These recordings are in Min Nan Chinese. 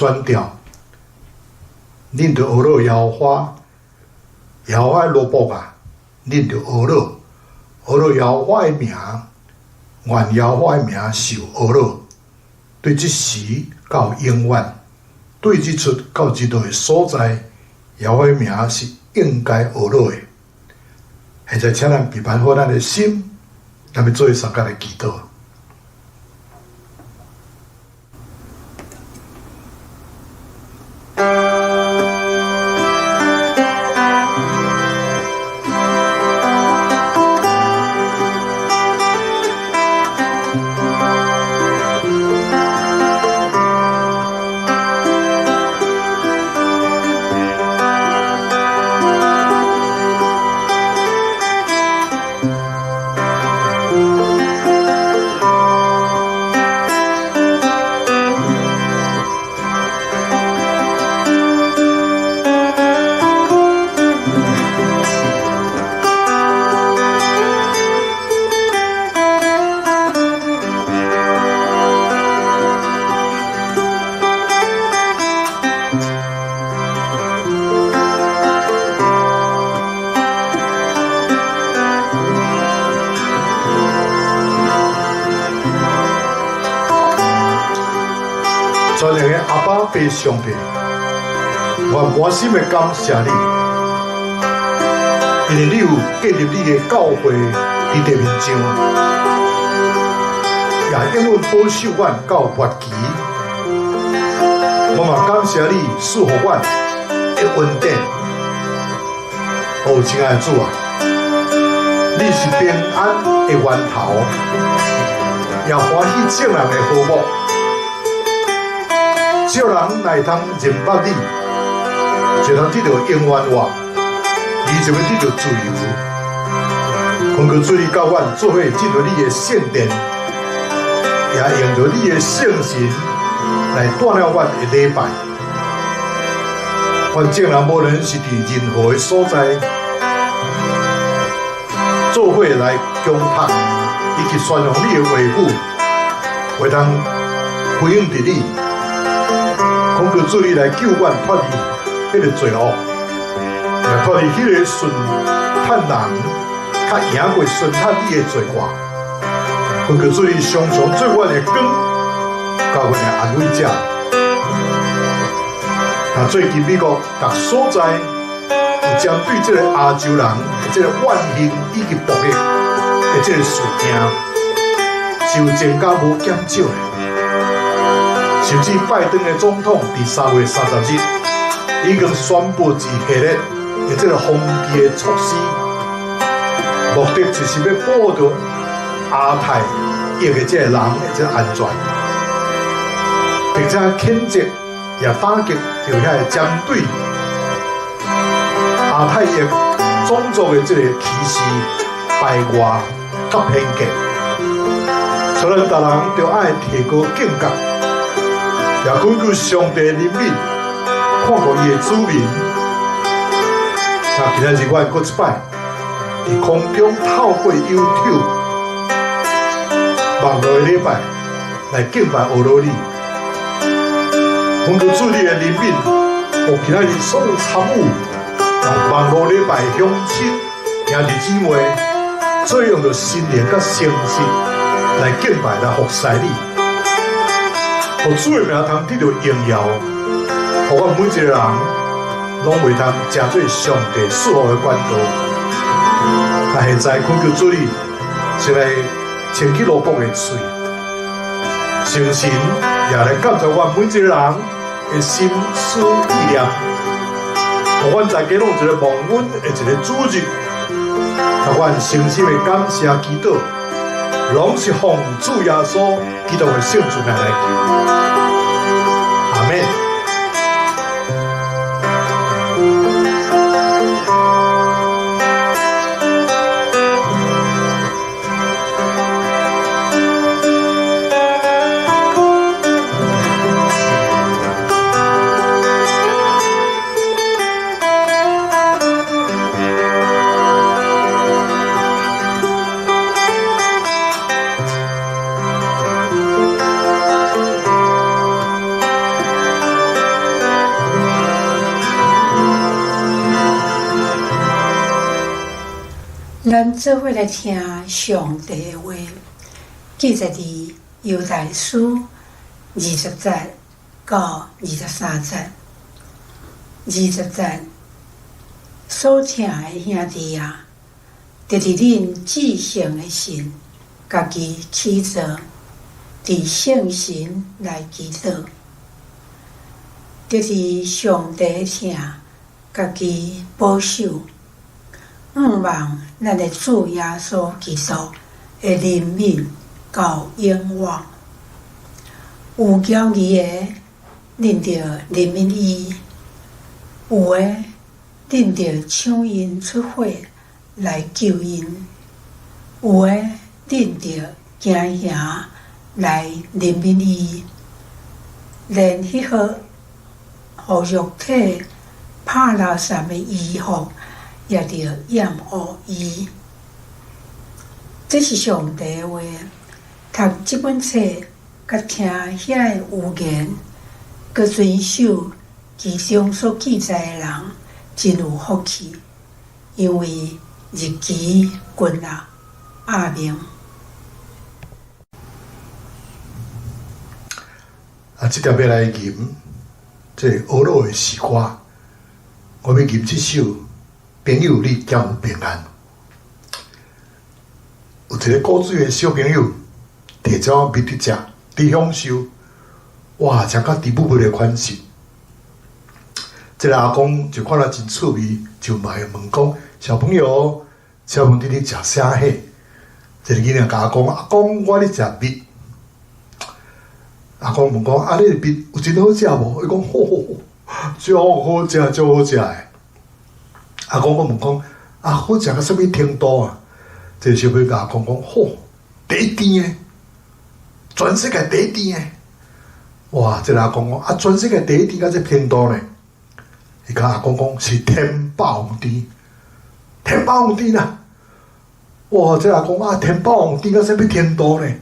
宣調，恁著學樂耶和華，耶和華的奴僕啊，恁著學樂，學樂耶和華的名，願耶和華的名受學樂。對這時到永遠，對日出到日落的所在，耶和華的名是應該學樂的。現在，請咱預備好咱的心，咱欲做伙相共來祈禱。全能的阿爸父上帝，我滿心的感謝你，因為你有建立你的教會佇地面上，也永遠保守阮到末期。我嘛感謝你賜予阮的恩典。哦，親愛的主啊，你是平安的源頭，也歡喜眾人的和睦。叫人來通認捌你，就通得著永遠活，伊就欲得著自由。懇求主你佮阮做伙進入你的聖殿，也用著你的聖神來帶領阮的禮拜。阮眾人無論是佇任何的所在，做伙來恭讀以及宣揚你的話語，會當回應著你。懇求主你來救阮脫離彼个罪惡，也脫離彼个順趁人，較贏過順趁你的罪過。懇求主你常常做阮的光，佮阮的安慰者。那最近美國逐所在有針對這个亞洲人的這个怨恨以及暴力的這个事件，是有增加無減少的。甚至拜登的總統佇3月30日已經宣布一系列的這个防治的措施，目的就是欲保護亞太裔的這个人的這个安全，並且譴責也打擊著遐个針對亞太裔種族的這个歧視、排外佮偏見。所以，咱逐人著愛提高警覺。也根據上帝憐憫，看顧伊的子民。那今仔日阮閣一擺，佇空中透過 YouTube 網路的禮拜來敬拜學樂你。懇求主你的憐憫，予今仔日所有參與網路禮拜鄉親兄弟姊妹，做用著心靈佮誠實來敬拜來服侍你。予主的名通得著榮耀，予阮每一个人攏會通成做上帝賜福的管道。那現在懇求主你，先來清去奴僕的喙，聖神也來監察阮每一个人的心思意念，予阮大家攏有一個蒙恩的一个主日，予阮誠心的感謝祈禱，攏是奉主耶穌基督的聖名來求，阿們。咱做伙來聽上帝的話，記載佇猶大書20節到23節。20節，所疼的兄弟啊，著佇恁至聖的信，家己起造，佇聖神內祈禱，著佇上帝的疼，家己保守。向望咱的主耶穌基督的憐憫到永遠。有驕傲的，恁著憐憫伊；有的，恁著搶𪜶出火來救𪜶；有的，恁著驚嚇來憐憫伊。連彼號予肉體拍垃圾的衣服，也著厭惡伊。這是上帝的話。讀這本冊，佮聽遐的預言，閣遵守其中所記載的人，真有福氣，因為日期近啊。阿們。啊，這條欲來吟這個歐羅的詩歌，我欲吟這首。朋友，你敢有平安？有一個古錐的小朋友，提一碗蜜佇食，佇享受，哇，食甲甜蜜蜜的款式。這個阿公就看了真趣味，就嘛問講：小朋友，請問你咧食啥貨？這個囡仔共阿公，阿公，我咧食蜜。阿公問講：啊，你的蜜有真好食無？伊講：吼吼吼，足好食，足好食的。阿公閣問講：啊，好食到啥物程度啊？這個小朋友共阿公講：吼，第一甜的，全世界第一甜的。哇！這個阿公講：啊，全世界第一甜到這程度呢？伊共阿公講是天霸王甜，天霸王甜啦！哇！這個阿公啊，天霸王甜到啥物程度呢？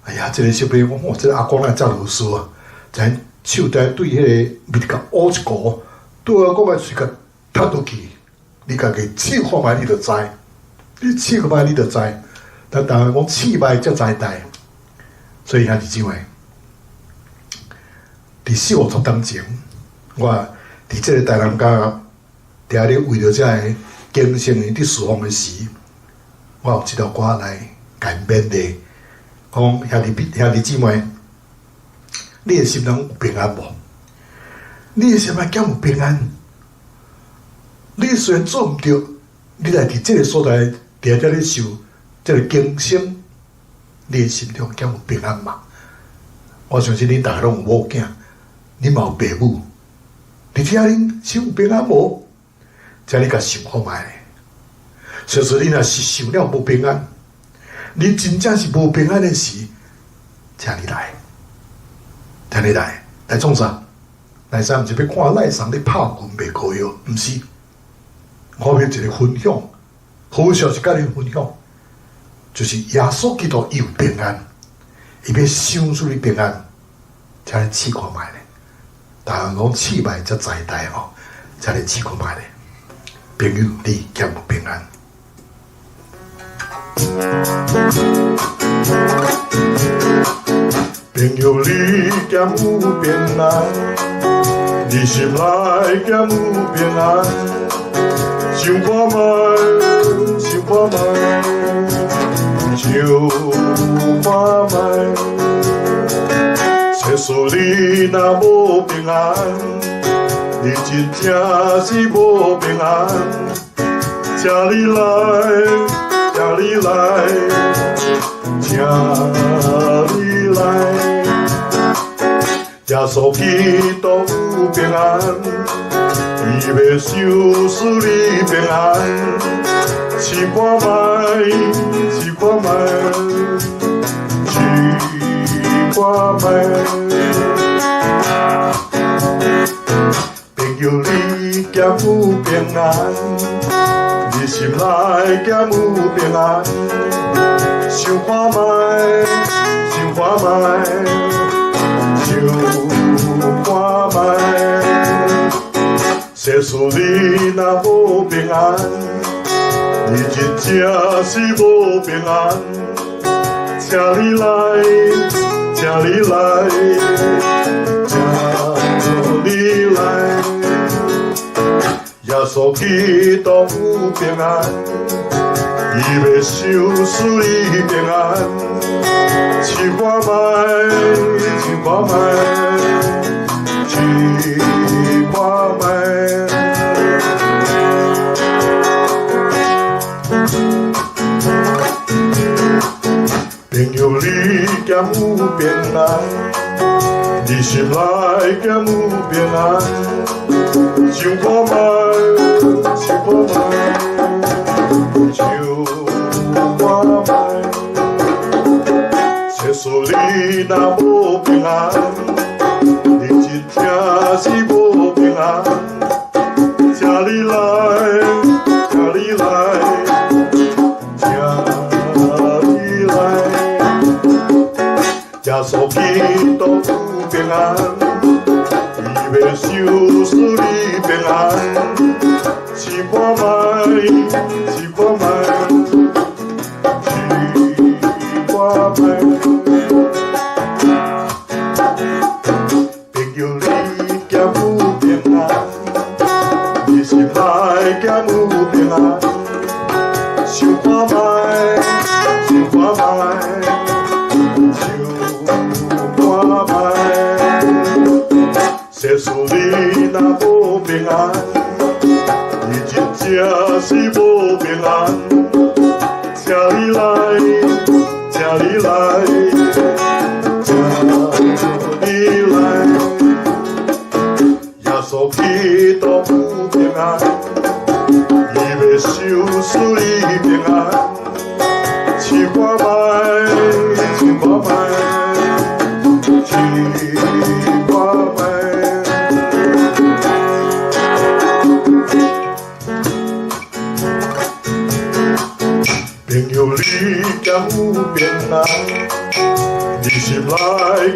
哎呀，這個小朋友講：哇！這個阿公哪會遮囉嗦啊？就手佇對彼個蜜共挖一糊，拄好閣擺喙共吞落去。你家己試看覓，你就知。你試看覓，你就知。咱台灣講試覓才知代，所以兄弟姊妹，佇四五十冬前，我佇這個台南教佇遐咧為著這个更生人佇侍奉的時，我有這條歌來共𪜶勉勵，講兄弟兄弟姊妹，你的心內有平安無？你的心內敢有平安？你雖然做毋著，你來佇這个所在，佇遮咧受這个更生，你的心中敢有平安嘛？我相信恁逐个攏有某囝，恁嘛有爸母，佇遮恁心有平安無？請你共想看覓咧。說說你若是想了無平安，你真正是無平安的時，請你來，請你來，來創啥？來啥？毋是欲看賴桑咧拍拳賣膏藥，毋是。我欲一个分享，好消息共恁分享，就是耶穌基督伊有平安，伊欲賞賜你平安，請你試看覓咧。逐人講試覓才知代吼，請你試看覓咧。朋友，你敢有平安？朋友，你敢有平安？你心內敢有平安？想看覓，想看覓，想看覓。世事你若無平安，你真正是無平安。請你來，請你來，請你來。耶穌基督有平安，伊欲賞賜你平安。試看覓，試看覓，試看覓。朋友，你敢有平安？你心內敢有平安？想看覓，想看覓，想看覓。世事你若無平安，你真正是無平安，請你來，請你來，請你來。耶穌基督有平安，伊欲賞賜你平安，試看覓，試看覓，試看覓。朋友，你敢有平安？你心內敢有平安？想看覓，想看覓，想看覓。世事你若無平安，你真正是無平安。請你來，請你來，請你來。耶穌基督有平安，伊欲賞賜你平安。試看覓，試看覓，試看覓。朋友，你敢有平安？你心內敢有平安？想看覓，想看覓，想看覓。世事你若無平安，你真正是無平安。請你來，請你來，請你來。耶穌基督有平安，伊欲賞賜你平安。試看覓，試看覓，試看覓。朋友，你敢有平安？你心內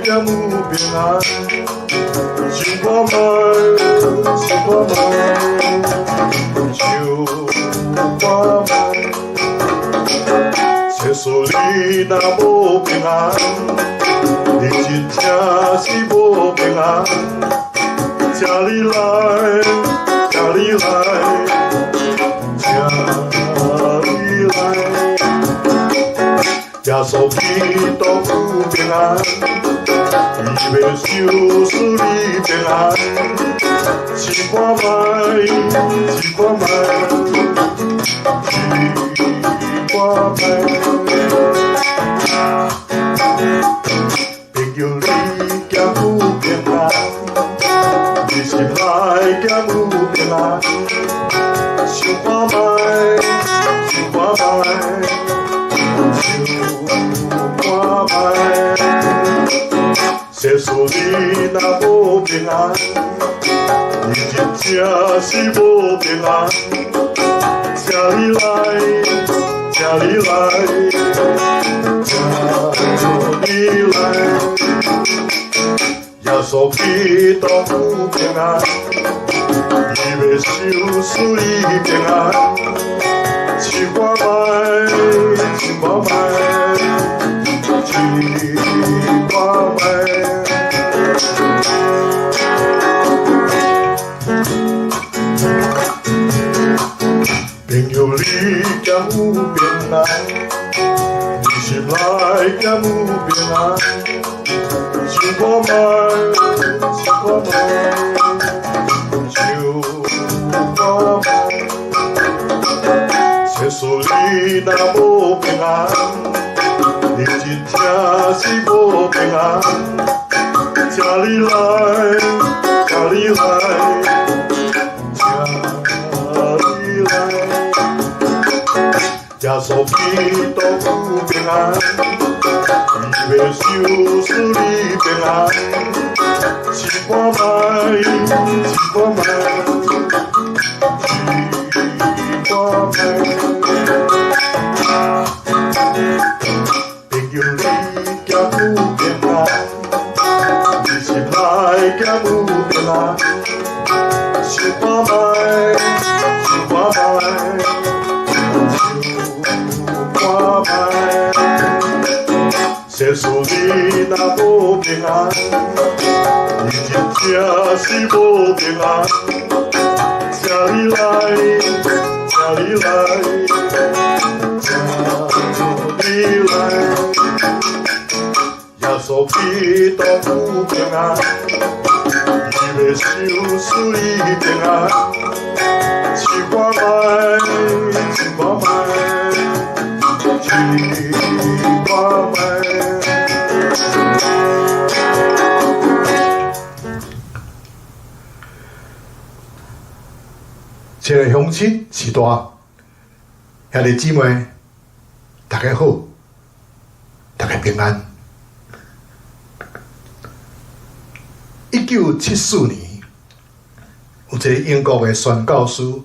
敢有平安？想看覓，想看覓，想看覓。世事你若無平安，你真正是無平安。請你來，請你來，請你來。耶穌基督有平安，伊欲賞賜你平安。試看覓，試看覓，試看覓。朋友，你敢有平安？你心內敢有平安？想看覓，想看覓，想看覓。世事你若無平安，你真正是無平安。請你來，請你來，請你來。耶穌基督有平安，伊欲賞賜你平安。試看覓，試看覓，試看覓。朋友，你敢有平安？你心內敢有平安？想看覓，想看覓，想看覓。世事你若無平安，你真正是無平安。請你來，請你來，請你來。耶穌基督有平安，伊欲賞賜你平安。試看覓，試看覓，試看覓。朋友，你敢有平安？你心內敢有平安？想看覓，想看覓，想耶穌你若無平安，你真正是無平安。請你來，請你來，請你來。耶穌基督有平安，伊欲賞賜你平安。試看覓，試看覓，試看覓。親愛鄉親、序大、兄弟姊妹，大家好，大家平安。1974年，有一个英國的宣教師，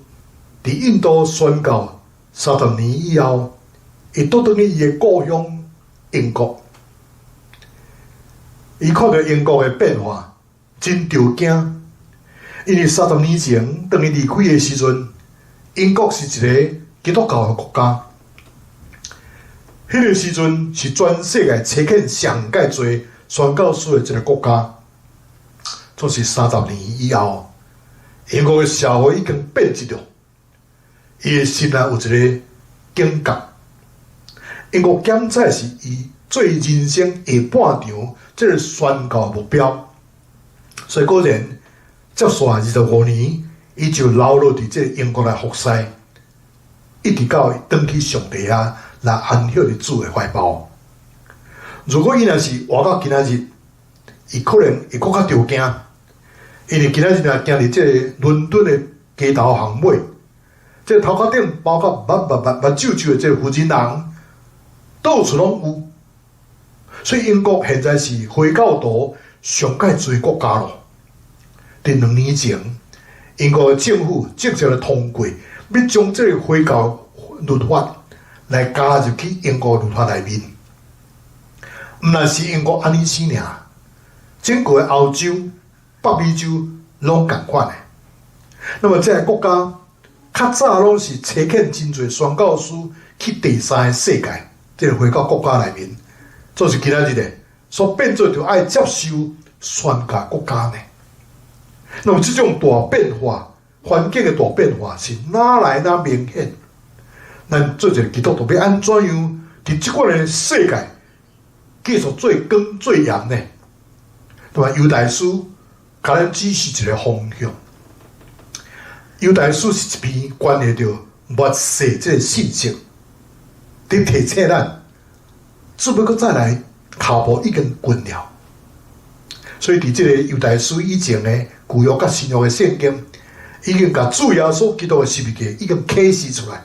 佇印度宣教30年以後，伊倒轉去伊的故鄉英國。伊看著英國的變化，真著驚。因為30年前，當伊離開的時陣，英國是一个基督教的國家。彼个時陣是全世界差遣上蓋濟宣教師的一个國家。就是30年以後，英國的社會已經變質了。伊的心內有一个警覺。英國檢採是伊做人生下半場這个宣教目標，所以果然接續25年，伊就留落佇這个英國來服侍，一直到伊轉去上帝遐來安息佇主的懷抱。如果伊若是活到今仔日，伊可能會閣較著驚，因為今仔日若行佇這个倫敦的街頭巷尾，這個頭殼頂包甲密密密密皺皺的這个婦人人，到處攏有。所以英國現在是回教徒上蓋濟國家咯。佇2年前，英國的政府正式來通過，欲將這个回教律法來加入去英國律法內面。毋但是英國按呢生爾，整個歐洲、北美洲攏仝款的。那麼這个國家較早攏是差遣真濟宣教師去第三个世界，這个回教國家內面，就是今仔日咧，所變做著愛接受宣教國家呢。那麼這種大變化，環境的大變化是哪來哪明顯？咱做一个基督徒欲按怎樣佇這款的世界繼續做光做鹽呢？對吧？猶大書共咱指示一个方向。猶大書是一篇關係著末世這个信息，佇提醒咱，主欲閣再來，跤步已經近了。所以佇這个猶大書以前的舊約佮新約的聖經，已經共主耶穌基督的十字架已經啟示出來，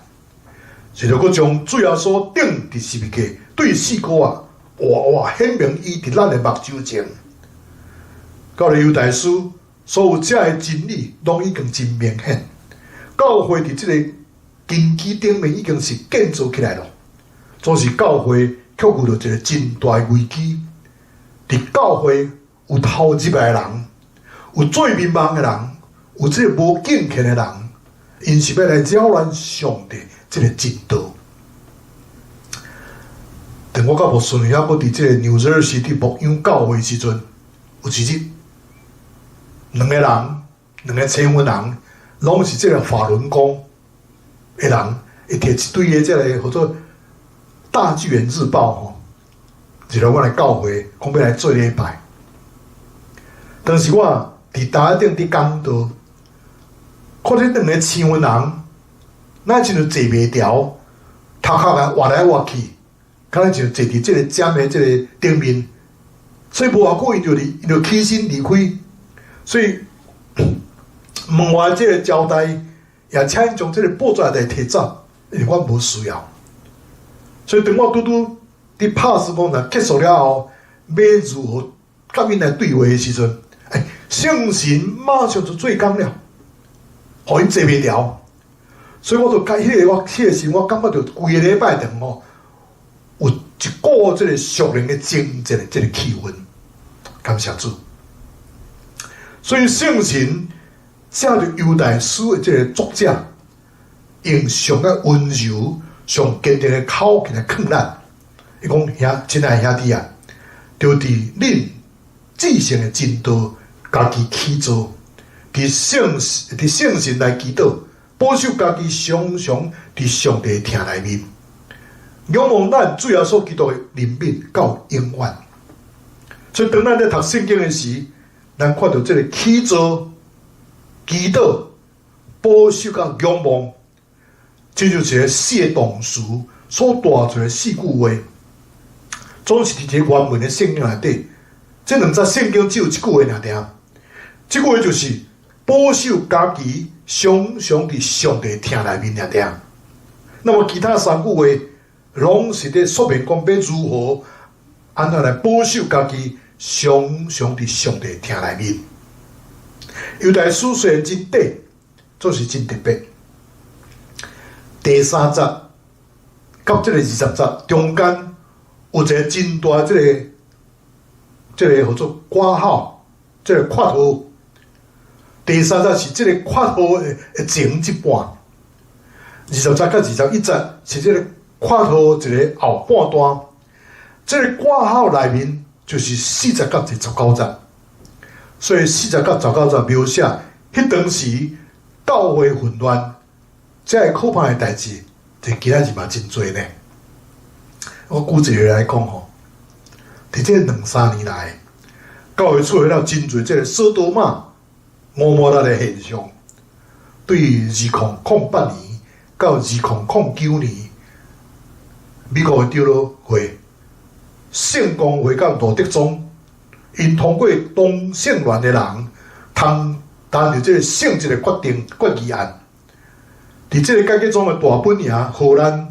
隨著閣將主耶穌釘佇十字架，對四箍仔，活活顯明伊佇咱的目睭前。到了猶大書，所有這个真理攏已經真明顯。教會佇這个根基頂面已經是建造起來了，總是教會卻遇著一个真大的危機。佇教會有偷入來的人，有做眠夢的人，有這个無敬虔的人，𪜶是欲來擾亂上帝這个真道。當我佮牧師娘猶閣佇這个紐澤西佇牧養教會時陣，有一日，兩个人，兩个青年人，攏是這个法輪功的人，伊提一堆的這个叫做《大紀元日報》吼，入來阮的教會，講欲來做禮拜。當時我佇台頂佇講道，看這兩个青年人，若親像坐袂牢，頭殼啊歪來歪去，敢若像坐佇這个針的這个頂面，所以無偌久，𪜶就起身離開。所以門外這个招待也請𪜶將這个報紙來提走，因為我無需要。所以當我拄拄佇拍斯講若結束了後，欲如何佮𪜶來對話的時陣，欸，聖神馬上就做工了，予𪜶坐袂牢。所以我就彼个我彼个時，我感覺著規个禮拜堂吼，有一股這个屬靈的爭戰的這个氣氛。感謝主。所以聖神藉著猶大書的這个作者，用上較溫柔、上堅定的口氣來勸咱。伊講兄，親愛兄弟啊，就佇恁至聖的真道，家己起造，佇聖神來祈禱，保守家己常常佇上帝疼內面，仰望咱主耶穌基督的憐憫到永遠。所以當咱咧讀聖經的時，咱看著這个起造、祈禱、保守佮仰望，這就是個四个動詞所帶出的四句話，總是佇這個原文的聖經內底，這兩節聖經只有一句話爾爾。這句話就是保守家己常常佇上帝疼內面爾爾。那麼其他三句話，攏是咧說明講欲如何按怎來保守家己常常佇上帝疼內面。猶大書雖然真短，總是真特別。第三節佮這个20節中間有一个真大這個號做括號，這个括號。第三節是這个括號的前一半，20節佮21節是這个括號一个後半段。這个括號內面就是4節佮第19節，所以4節佮19節描寫彼當時教會混亂，這个可怕的代誌，佇今仔日嘛真濟呢。我舉一个來講吼，佇這兩三年來，教會出現了真濟這个所多瑪、蛾摩拉的現象。對2008年到2009年，美國的長老會、聖公會佮路德宗，𪜶通過同性戀的人，通擔任這个性質的決定決議案。佇這个改革宗的大本營荷蘭，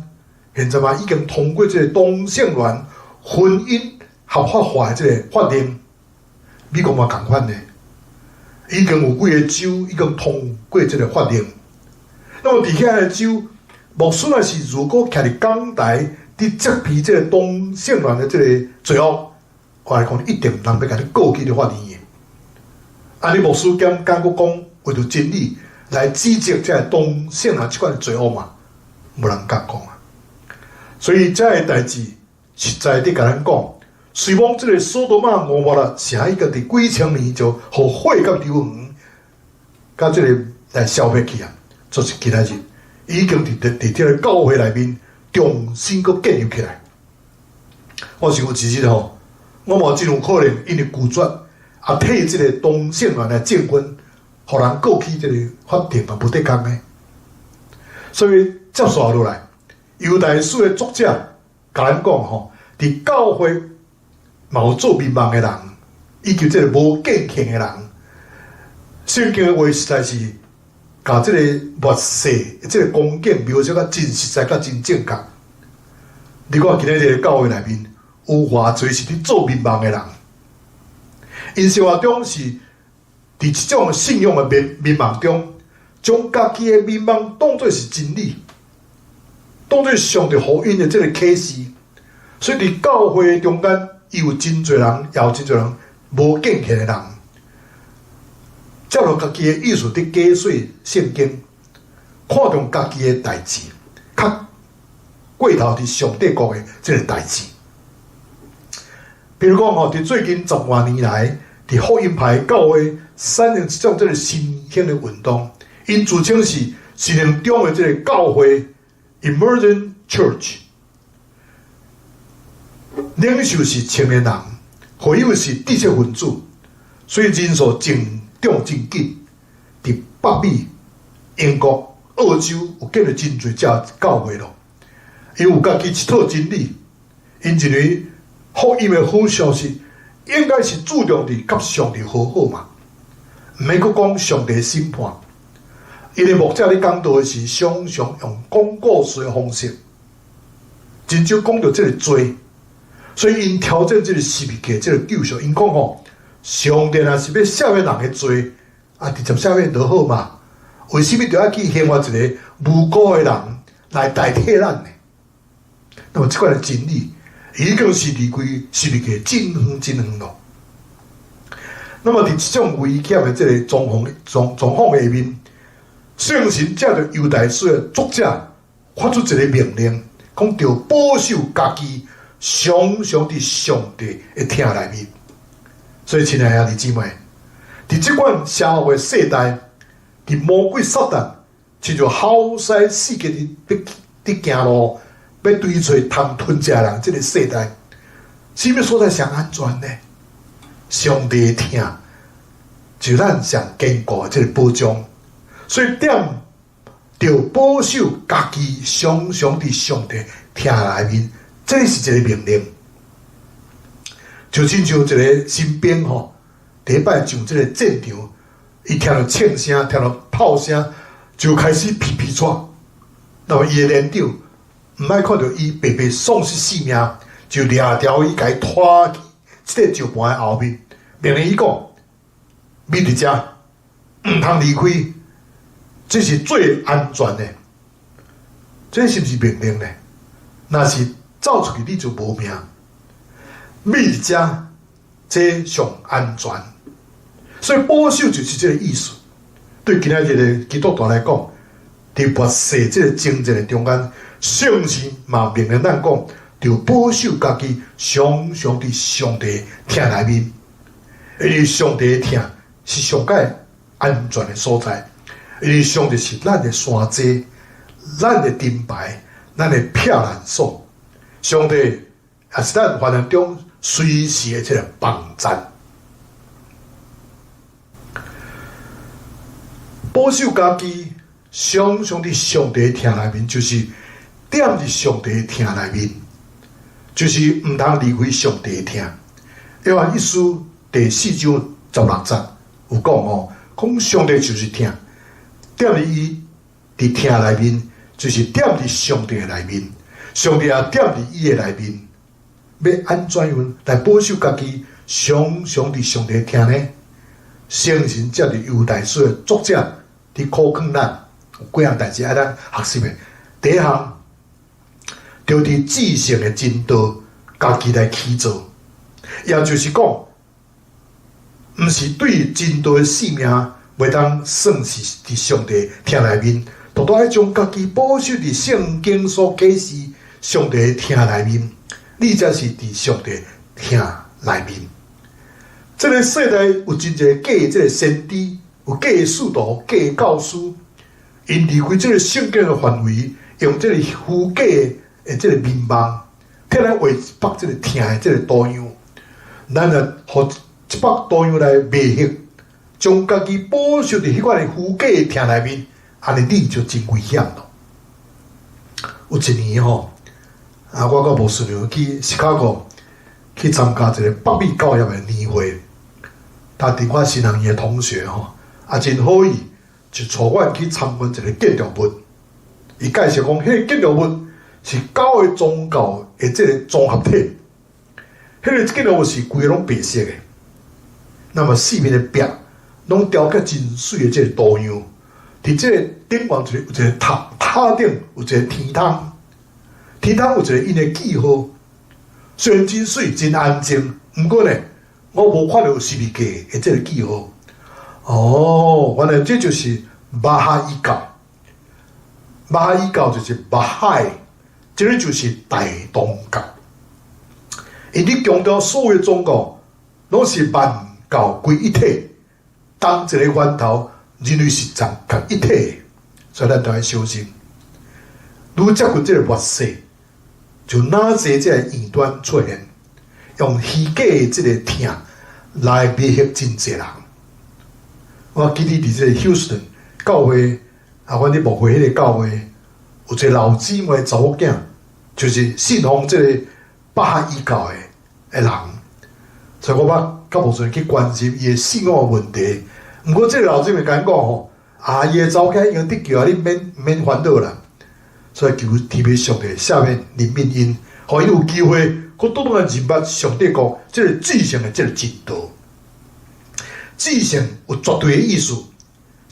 現在嘛已經通過這个同性戀婚姻合法化的這个法令。美國嘛仝款的，已經有幾个州已經通過這个法令。那麼佇遐个州，牧師若是如果徛佇講台，佇責備這个同性戀的這个罪惡，我來講，一定人欲共你告去法院的。啊，你牧師敢敢閣講為著真理來指責這个同性戀這款的罪惡嘛？無人敢講啊。所以這个代誌實在佇共咱講，雖罔這个所多瑪蛾摩拉城已經佇幾千年就予火佮硫磺，佮這个來消滅去啊，就是今仔日已經佇這个教會內面重新閣建立起來。我想有一日吼，我嘛真有可能因為拒絕啊，替這个同性戀來證婚，予人告去這个法庭嘛，無得講的。所以接續落來，猶大書的作者共咱講吼，佇教會嘛有做眠夢的人，以及這个無敬虔的人。聖經的話實在是共這个末世這个光景描寫甲真實在、佮真正確。你看今仔這个教會內面有偌濟是佇做眠夢的人，𪜶生活中是佇這種信仰的眠夢中，將家己的眠夢當做是真理，當做上帝予𪜶的這个啟示。所以佇教會中間，伊有真濟人，也有真濟人無敬虔的人，照著家己的意思佇解說聖經，看重家己的代誌，較過頭佇上帝國的這个代誌。比如講吼，佇最近十外年來，佇福音派教會產生一種這个新興的運動，𪜶自稱是新興中的這个教會（Emergent Church），領袖是青年人，會友是知識分子，所以人數增長真緊。佇北美、英國、澳洲有建立真濟只教會咯。𪜶有家己一套真理，𪜶認為福音的好消息應該是注重佇佮上帝和好嘛，毋免閣講上帝審判。𪜶的牧者咧講道的時，常常用講故事的方式，真少講著這个罪，所以𪜶挑戰這个十字架這个救贖。𪜶講吼，上帝若是欲赦免人的罪，啊，直接赦免就好嘛。為啥物著愛去刑罰一个無辜的人來代替咱呢？那麼這款的真理已經是離開十字架真遠真遠咯。那麼佇這種危險的這个狀況下面，聖神藉著猶大書的作者發出一个命令，講著保守家己，常常佇上帝的疼內面。所以，親愛兄弟姊妹，佇這款邪惡的世代，佇魔鬼撒旦親像吼獅四界佇佇行路，欲追揣通吞食人這个世代，啥物所在上安全呢？上帝的疼，就咱上堅固的這个保障。所以踮著保守家己，常常佇上帝疼內面，這是一个命令。就親像一个新兵吼，第一擺上這个戰場，伊聽著槍聲，聽著炮聲，就開始皮皮掣。那麼伊的連長毋愛看著伊白白喪失性命，就掠牢伊，共伊拖去這个石盤的後面，命令伊講：覕佇遮，毋通離開，這是最安全的。這是毋是命令呢？若是走出去，你就無命。覕佇遮，這上安全。所以保守就是這个意思。對今仔日的基督徒來講，佇末世這个爭戰的中間，聖神嘛命令咱講，著保守家己，常常佇上帝疼內面。因為上帝的疼是上蓋安全的所在，因為上帝是咱的山寨、咱的盾牌、咱的避難所。上帝也是咱患難中隨時的這个幫贊。保守家己，常常佇上帝疼內面，就是踮佇上帝疼內面，就是毋通離開上帝疼。約翰一書第四章十六節有講吼，講上帝就是疼，踮佇伊佇疼內面，就是踮佇上帝內面，上帝也踮佇伊的內面。欲按怎樣來保守家己，常常佇上帝疼呢？聖神藉著猶大書的作者佇苦勸咱，有幾項代誌愛咱學習的。第一項，著佇至聖的真道，家己來起造，也就是講，毋是對真道的性命袂當算是佇上帝疼內面，獨獨愛將家己保守佇聖經所啟示上帝的疼內面，你才是佇上帝疼內面。這个世代有真濟假的這个先知，有假的使徒、假的教師，𪜶離開這个聖經的範圍，用這个虛假的這个面目，替咱畫一幅這个疼的這个圖樣。咱若予這幅圖樣來迷惑，將家己保守佇彼款的虛假的疼內面，按呢你就真危險咯。有一年吼，啊，我佮牧師娘去芝加哥去參加一个北美教協的年會。他佇我新學院的同學吼，啊，真好意，就帶阮去參觀一个建築物。伊介紹講，彼个建築物是九个宗教的這个綜合體。彼个建築物是規个攏白色的，那麼四面的壁攏雕刻真媠的這个圖樣。佇這個頂懸一個有一個塔，塔頂有一個天窗，天窗有一個𪜶的記號。雖然真媠、真安靜，毋過呢，我無看著有十字架的這個記號。哦，原來這就是巴哈伊教。巴哈伊教就是巴海，這个就是大東教。𪜶咧強調所有宗教攏是萬教歸一體，同一个源頭，認為是仝一體的，所以咱著愛小心。愈接近這个末世，就哪濟這个異端出現，用虛假的這个疼來迷惑真濟人。我記得佇這个休斯頓教會，啊，阮咧牧會彼个教會，有一个老姊妹查某囝，就是信奉這个巴哈伊教的人，所以我捌佮牧師去關心伊的信仰問題。毋過這个老姊妹共阮講吼，啊，伊的查某囝已經得救啊，你免免煩惱啦。所以求天父上帝赦免憐憫𪜶，予𪜶有機會閣倒轉來認捌上帝國這个至聖的這个真道。至聖有絕對的意思，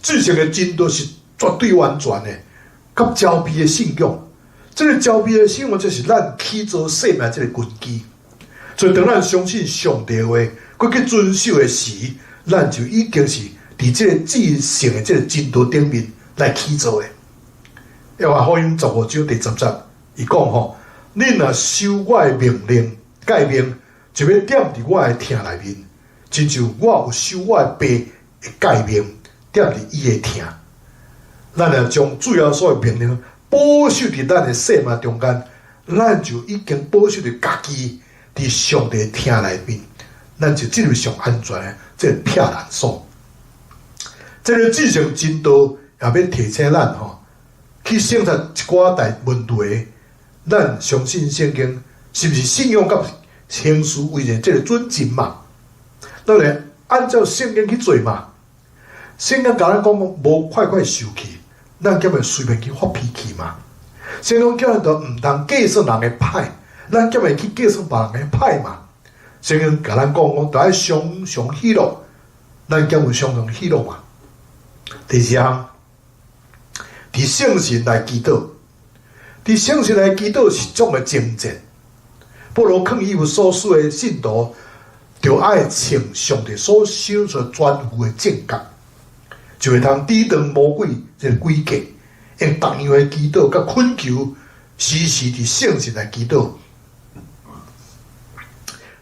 至聖的真道是絕對完全的，佮招庇的信仰。這个招庇的信仰，就是咱起造生命這个根基。所以當咱相信上帝話，閣去遵守的時，咱就已經是佇這個至聖的這个真道頂面來起造的。約翰福音十五章第十節，伊講吼，恁若守我的命令、誡命，就欲踮佇我的疼內面，親像我有守我的爸的誡命，踮佇伊的疼。咱若將主耶穌的命令保守佇咱的生命中間，咱就已經保守佇家己佇上帝疼內面，咱就進入上安全的這個避難所。這个至聖真道也欲提醒咱吼，去省察一寡代問題。咱相信聖經是毋是信仰佮行事為人這个準繩嘛？咱來按照聖經去做嘛？聖經共咱講講無快快受氣，咱敢會隨便去發脾氣嘛？聖經叫咱都毋通計算人的歹，咱敢會去計算別人的歹嘛？聖經共咱講講，著愛常常喜樂，咱敢有常常喜樂嘛？第四項，佇聖神來祈禱，佇聖神來祈禱是種的征戰。保羅勸以弗所書的信徒，著愛穿上帝所賞賜全副的重甲，就會通抵擋魔鬼這个詭計，用逐樣的祈禱佮懇求，時時佇聖神來祈禱。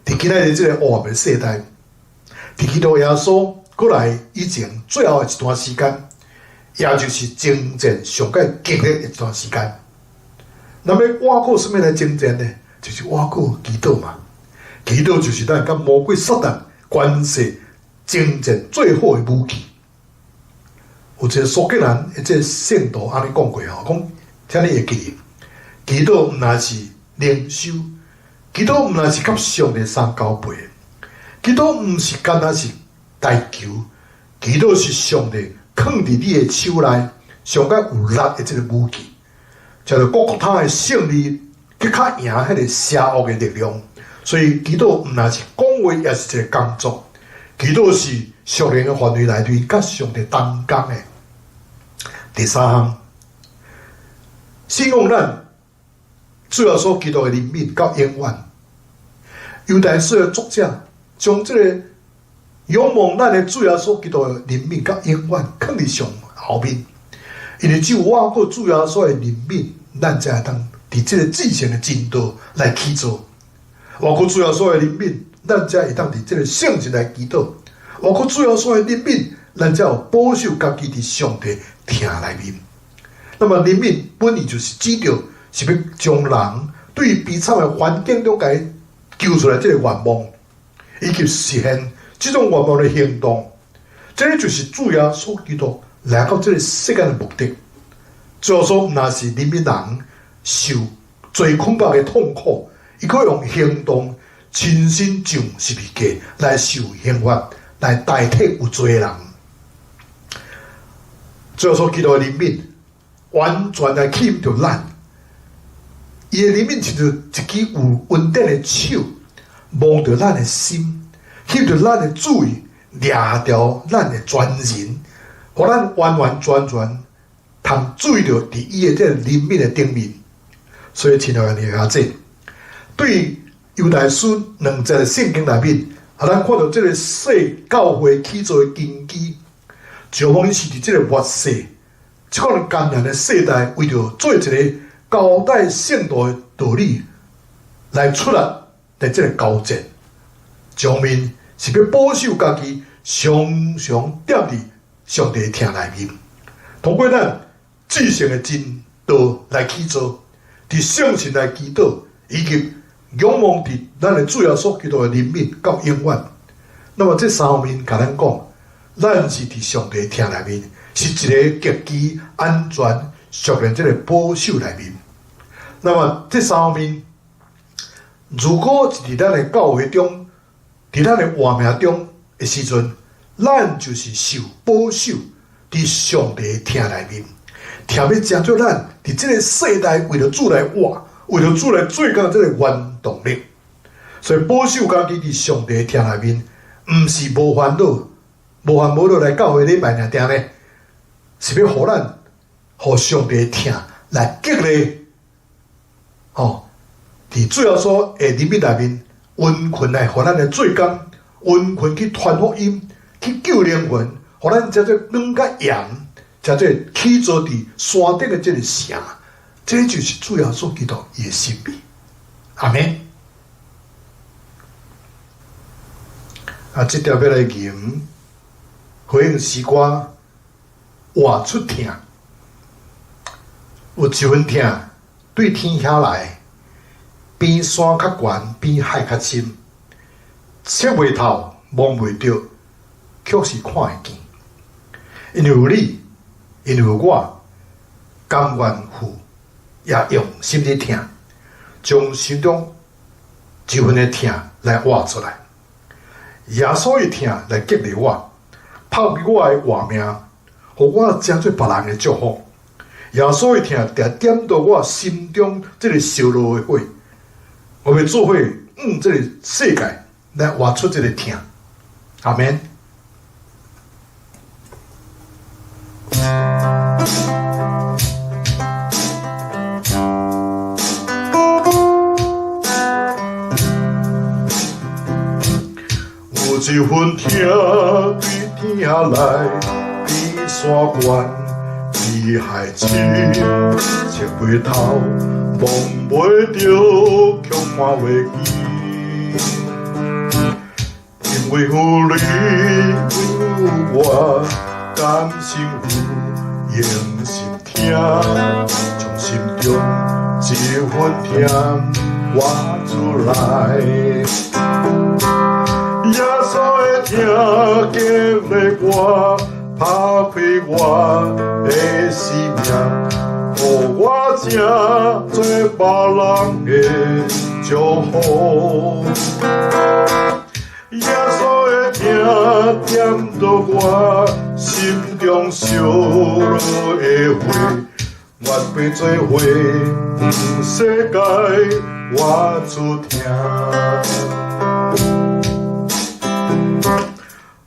佇今仔日這个黑暗的世代，佇基督耶穌閣來以前最後的一段時間，也就是征戰上蓋激烈的一段時間。那麼倚靠啥物來征戰呢？就是倚靠祈禱嘛。祈禱就是咱佮魔鬼撒旦關係征戰最好的武器。有一个蘇格蘭的這个聖徒按呢講過吼，講請你會記得，祈禱毋但是靈修，祈禱毋但是佮上帝相交陪，祈禱毋是干焦是代求，祈禱是上帝囥佇你的手內上蓋有力的這个武器，叫做各國他的勝利去較贏彼个邪惡的力量。所以祈禱毋但是講話，也是一个工作。祈禱是屬靈的範圍內面，佮上帝同工的。第三項，信仰咱主耶穌基督的憐憫到永遠。猶大書的作者將這个仰望咱的主耶穌基督的憐憫到永遠，囥佇上後面。因為只有倚靠主耶穌的憐憫，咱才會當佇這个至聖的真道來起做。倚靠主耶穌的憐憫，咱才會當佇這个聖神來祈禱。倚靠主耶穌的憐憫，咱才有保守家己佇上帝疼內面。那麼憐憫本意就是指著是欲將人對悲慘的環境中共救出來這个願望，以及實現這種願望的行動。這个就是主耶穌基督來到這个世間的目的。主耶穌毋但是憐憫人受罪捆綁的痛苦，伊閣用行動親身上十字架來受刑罰，來代替有罪的人。主耶穌基督的憐憫，完全來吸引著咱。伊的憐憫親像一支有恩典的手，摸著咱的心，吸引著咱的注意，掠著咱的全人，予咱完完全全通注意著佇伊的這个憐憫的頂面。所以，親愛的弟兄姊妹，對猶大書兩節的聖經內面，咱看著這个細教會起做的根基，就講伊是佇這个末世，這款艱難的世代，為著做一个交代聖徒的道理來出力佇這个交戰，上面是欲保守家己常常踮佇上帝疼內面，通過咱至聖的真道來起做，佇聖神來祈禱，以及仰望佇咱的主耶穌基督的憐憫到永遠。那麼這三方面共咱講，咱是佇上帝疼內面，是一个極其安全、屬靈這个保守內面。那麼這三方面，如果是佇咱的教會中，佇咱的活命中的時陣，咱就是受保守佇上帝疼內面，疼欲成做咱佇這个世代為著主來活，為著主來做工這个原動力。所以保守家己佇上帝疼內面，毋是無煩惱、無煩無惱來教會禮拜爾定呢，是欲予咱予上帝疼來激勵，吼，佇主耶穌的憐憫內面，殷勤來予咱來做工，殷勤去傳福音，去救靈魂，予咱成做軟佮鹽，成做起座佇山頂的這个城，這个就是主耶穌基督伊的心意。阿們。啊，這條欲來吟回應詩歌，活出疼，有一份疼對天遐來，比山較懸，比海較深，測袂透，摸袂著，卻是看會見。因為有你，因為有我，甘願赴，也用心佇疼，將心中這份的疼來活出來。耶穌的疼來激勵我，拋開我的活命，予我成做別人的祝福。耶穌的疼定點著我心中這個燒熱的火，我欲做伙向這個世界來活出這個疼。阿們。有一份疼對天遐來，比山懸，比海深，測袂透，摸袂著，卻看袂見。因為有你，因為有我，甘心赴，用心疼，將心中這份疼活出來。耶穌的疼激勵我，拋開我的生命，予我成做別人的祝福。耶穌的疼點著我心中燒熱的火，願欲做伙向世界活出疼。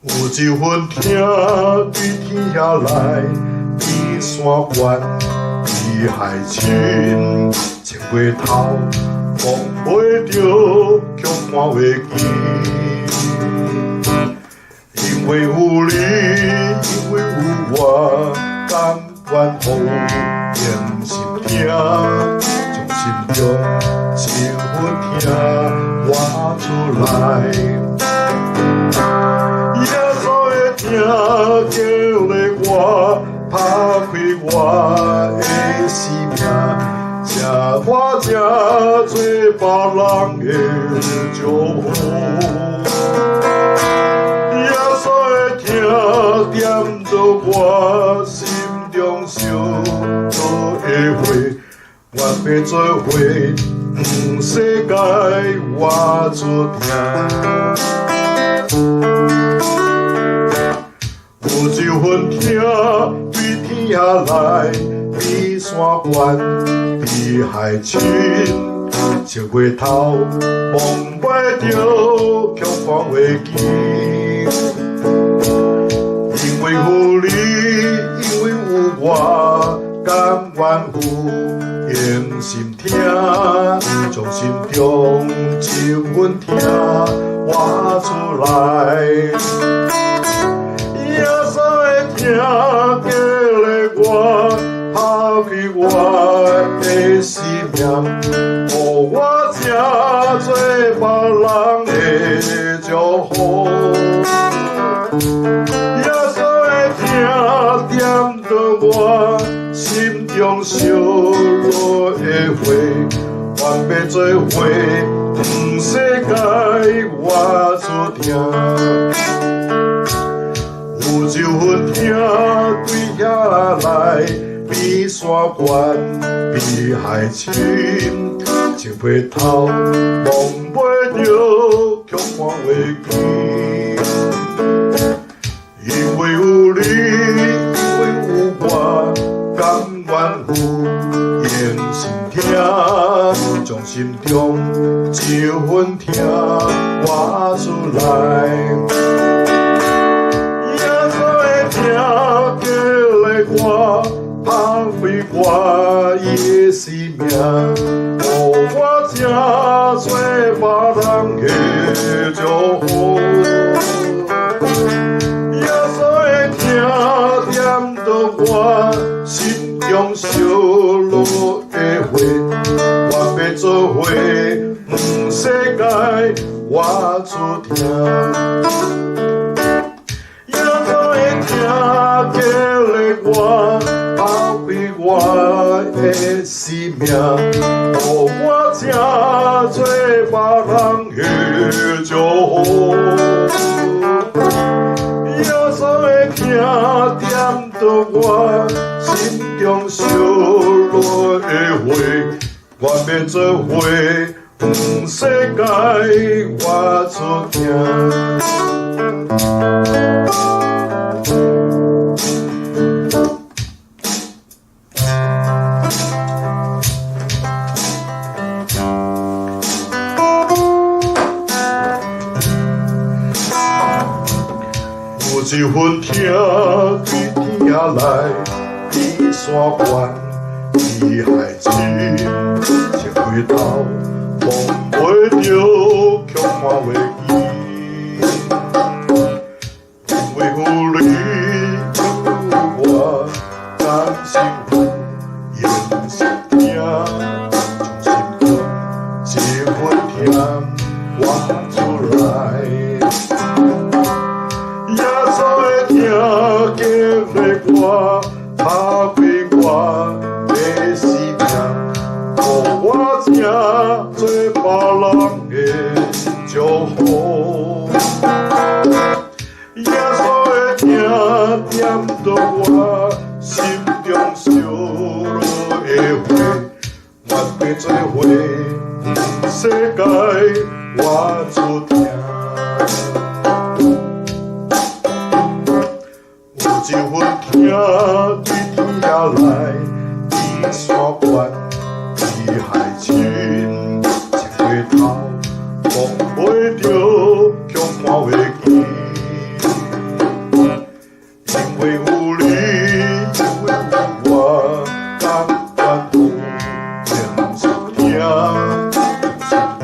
有一份疼對天遐來，比山懸，比海深，測袂透，摸袂著，卻看袂見。因為有你，因為有我，甘願赴，用心疼，將心中這份疼活出來。耶穌的疼激勵我，拋開我的生命，才我成做別人的祝福。耶穌的疼點著我心中燒熱的火，願欲做伙向世界活出疼。有一份疼對天遐來，比山懸，比海深，測袂透，摸袂著，卻看袂見。因為有你，因為有我，甘願赴，用心疼，將心中這份疼活出來。耶穌的疼激勵我，拋開我的生命，予我成做別人的祝福。耶穌的疼點著我心中燒熱的火，願欲做伙向世界活出疼。有一份疼對遐來，比山懸，比海深，測袂透，摸袂著，卻看袂見。因為有你，因為有我，甘願赴，用心疼，將心中這份疼活出來。耶穌的疼激勵我，拋開我的生命，予我成做別人的祝福。耶穌的疼點著我心中燒熱的火，願欲做伙向世界活出疼。耶穌的疼激勵我，拋開我的生命，予我成做別人的祝福。耶穌的疼點著我心中燒熱的火，願欲做伙向世界活出疼。有一份疼對天來，比山懸，比海深，一回頭忘袂著，卻看袂記。因為有你有我，甘心願用心聽，將心中這份疼活出來。耶穌的疼激勵我，拋開我的生命，予我成做別人的祝福。耶穌的疼點著我心中燒熱的火，願欲做伙向世界活出疼。有一份疼對天來，比山懸，比海深，一回頭忘袂著，卻看袂記。因為有你，因為有我，甘願付用心聽，心中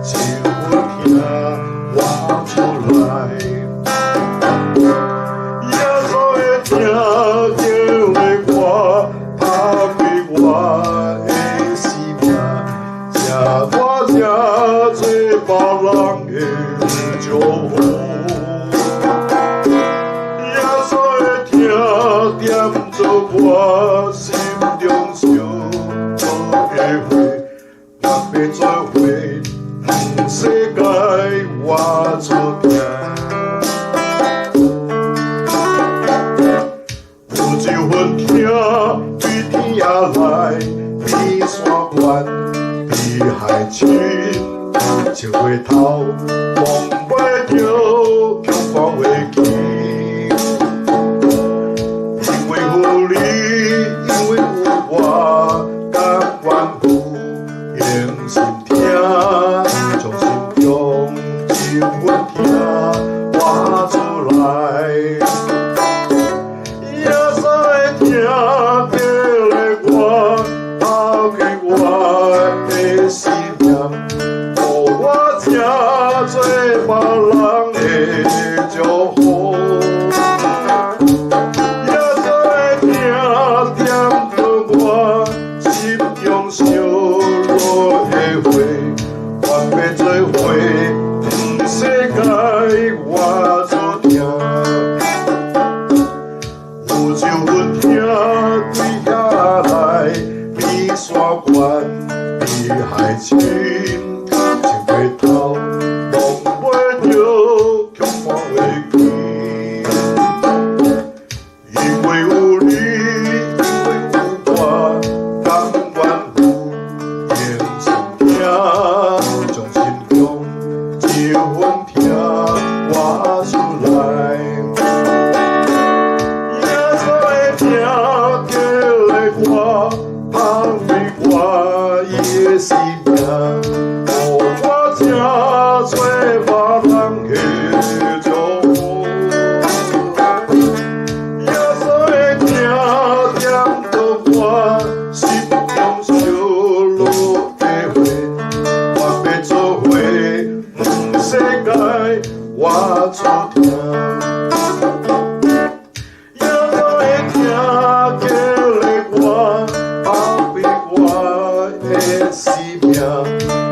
這份疼活出來。耶穌的疼激勵我，拋開我的生命，請我成做別人的祝福。耶穌的疼點著我心中燒熱的火，願欲做伙向世界活出疼。有一份疼對天來，比山懸，比海深，一回頭忘袂著，卻看袂記。因為有你，因為有我，甘願付用心聽，將心中這份疼活出來。耶穌的疼激勵我，拋開我的生命，予我成做別人的祝福。耶穌的疼點著我心中燒熱的火，願欲做伙向世界活出疼。有一份疼對遐來，比山懸，比海深，一回頭忘袂著，卻看袂記。因為有你，因為有我，甘願付用心聽，將心中這份疼活出來。耶穌的疼激勵我，拋開我的生命，予我成做別人的祝福。耶穌的疼點著我心中燒熱的火，願欲做伙向世界活出疼。耶穌的疼激勵我，拋開我的生命，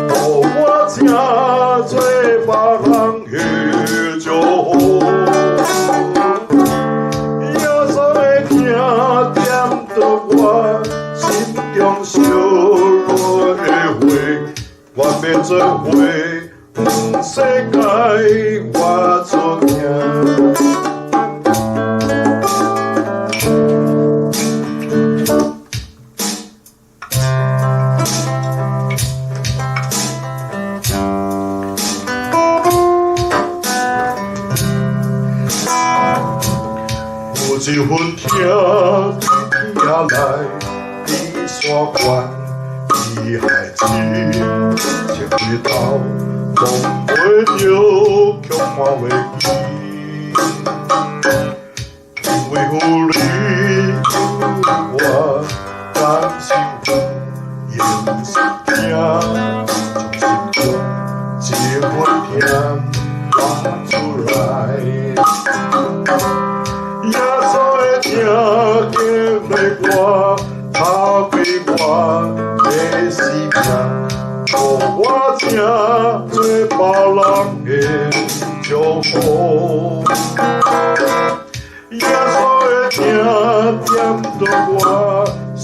予我成疼做別人的祝福。耶穌的疼點著我心中燒熱的火，願欲做伙，毋使共我出疼。有一份疼對天來，比山懸，比海深，切回頭望袂著，卻看袂見。因為有你，因為我甘心願用心疼，將心中這份疼挖出來。耶穌的疼激勵我，打開我的生命，予我成做別人的祝福。耶穌的疼點著我心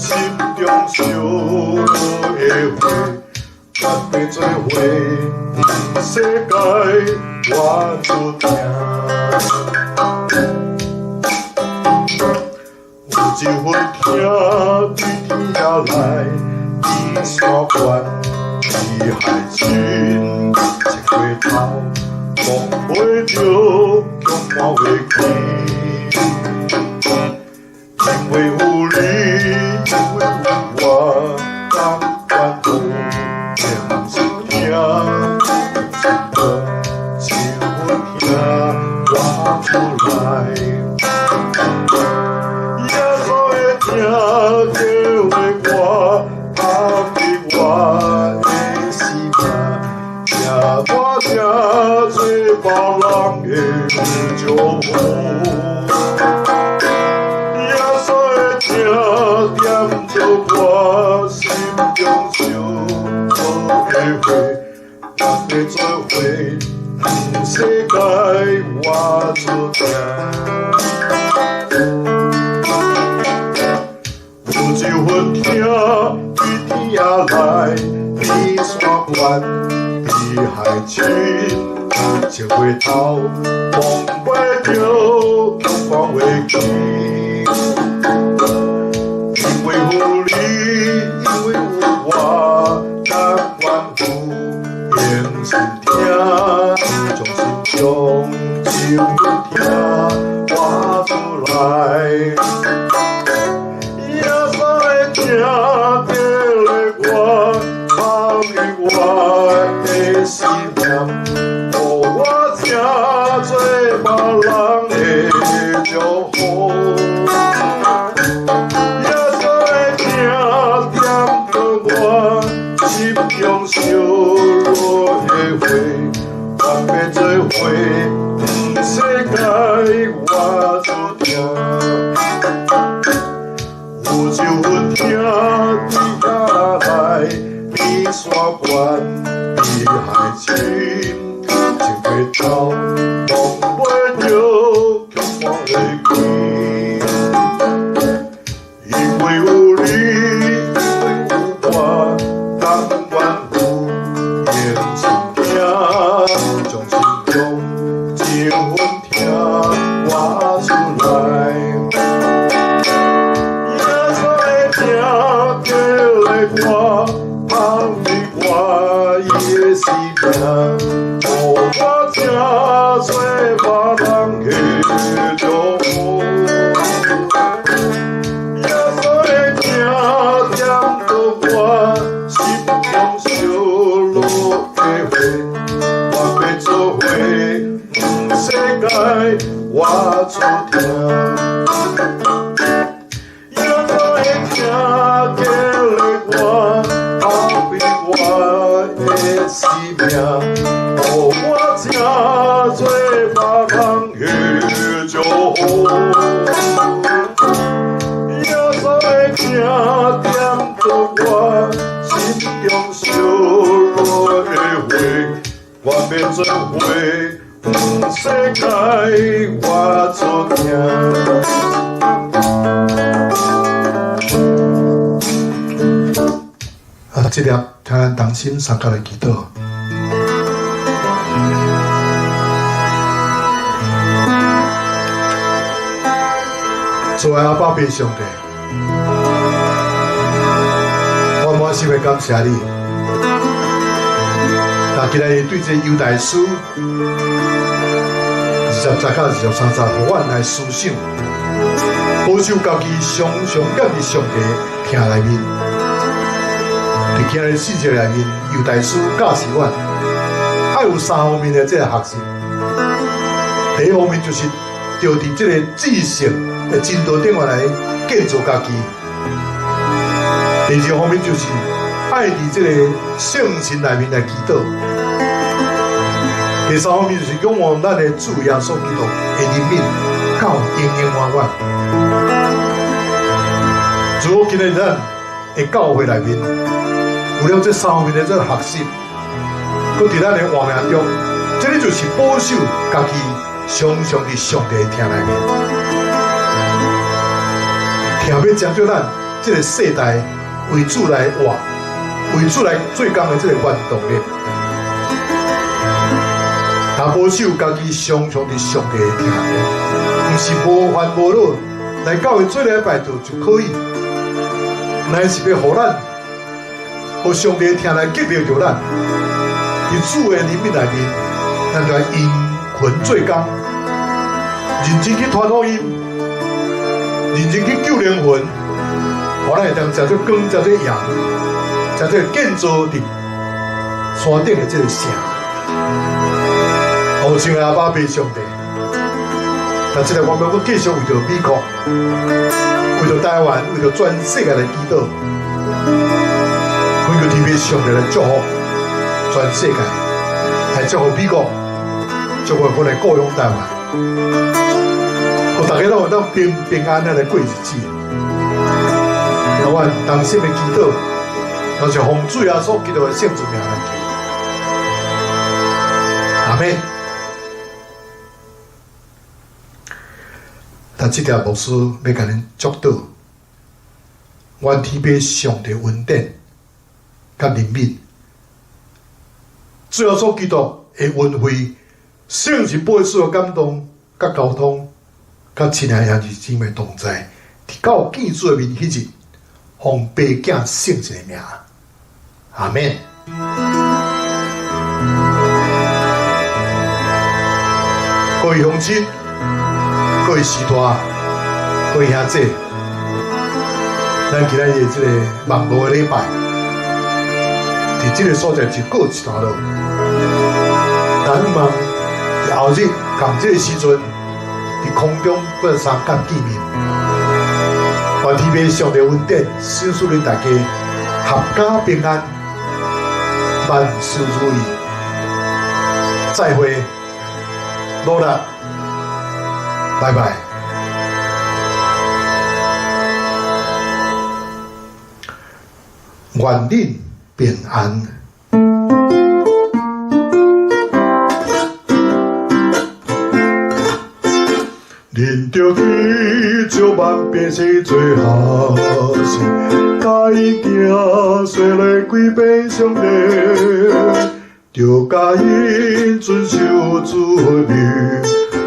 中燒熱的火，願欲做伙，毋使共我出疼。有一份疼對天來，比山懸，比海深，一回頭望袂著，卻看袂見。因為有你，因為有我，甘願付用心疼，心中這份疼挖出來。耶穌的疼激勵我，打開我的生命，請我成做別人的祝福。耶穌的疼點著我心中燒熱的火，願欲做伙，毋使共我出疼。有一份疼對天來，比山懸，比海深，一回頭望袂著，卻看袂見。因為有你，因為有我，甘願付用心疼，將心中這份疼挖出來。耶穌的疼激勵我，拋開我的生命，予我成做別人的祝福。耶穌的疼點著我心中燒熱的火，願欲做伙，毋使共我出疼。有一份疼對天來，比山懸，比海深，一回頭望袂著，卻看袂見。因為有你，因為有我，甘願付用心疼，將心中這份疼挖出來。耶穌的疼激勵我，拋開我的生命，予我成做別人的祝福。耶穌的疼點著我心中燒熱的火，願欲做伙，毋使共我出疼。耶穌的疼激勵我，拋開我的生命，予我成做別人的祝福。耶穌的疼點著我心中燒熱的火，愿欲做伙，世界我做听。啊，這粒聽咱同心相佮來祈禱。主愛阿爸父上帝，我滿心的感謝你。但今日對這猶大書20節到23節，予阮來思想，保守家己常常踮佇上帝疼內面。佇今日信息內面，猶大書教示阮，愛有三方面的這個學習。第一方面就是著佇這個至聖的真道頂面來建造家己。第二方面就是愛佇這個聖神內面來祈禱。第三方面就是仰望咱的主耶穌基督的憐憫，到永永遠遠。如果今日咱的教會內面有了這三方面的這個學習，閣佇咱的活命中，這个就是保守家己常常佇上帝的疼內面，疼欲成就咱這个世代為主來活、為主來做工的這个原動力。但保守家己常常佇上帝的疼內面，毋是無煩無惱來教會做禮拜就可以，乃是欲予咱，予上帝疼來激勵著咱，佇主的憐憫內面，咱就愛殷勤做工，認真去傳福音，認真去救靈魂，予咱會當成做光，成做鹽，成做建造佇山頂的這个城。哦，親愛的阿爸父上帝，但這个我們閣繼續為著美國、為著台灣、為著全世界來祈禱，懇求天父上帝來祝福全世界，來祝福美國，祝福阮的故鄉台灣，予大家攏會當平平安安來過日子。那阮同心的祈禱，攏是奉主耶穌基督的聖子名來求，阿們。但這條牧師欲共恁祝禱，願天父上帝恩典佮憐憫，主耶穌基督的恩惠、聖神保惠師的感動、佮交通、佮親愛兄弟姊妹同在，直到見主的面彼日，奉父子聖神的名，阿們。各位鄉親，各位序大，各位兄姐，咱今仔日這个網路的禮拜，佇這个所在就告一段落。咱望佇後日仝這个時陣，佇空中閣相佮見面。願天父上帝恩典，賞賜恁大家闔家平安，萬事如意。再會，努力，拜拜。願恁平安。恁著去招萬百姓做學生，教𪜶行洗禮歸俾上帝，著教𪜶遵守主的命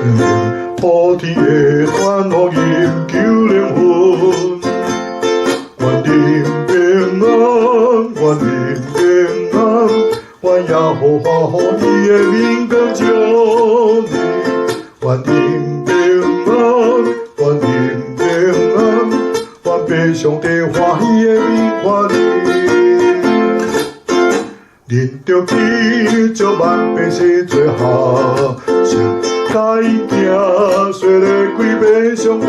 令，普天的傳福音救靈魂。願恁平安，願恁平安，願耶和華予伊的面光照你，願恁平安，願恁平安，願父上帝歡喜的面看你。恁著去招萬百姓做學生，教𪜶行洗禮歸俾上帝，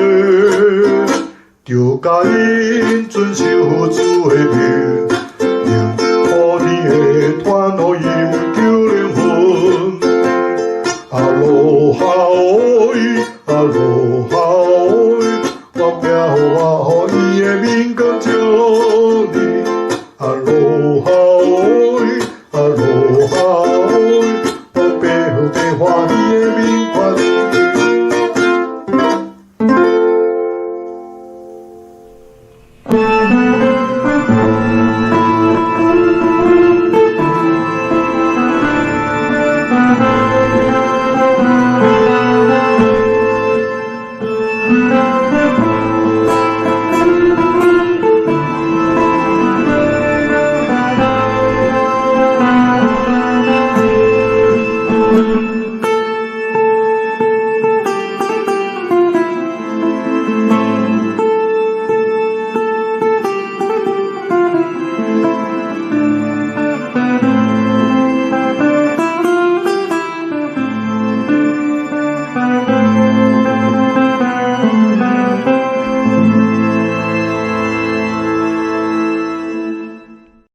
著教𪜶遵守主的命令，普天的傳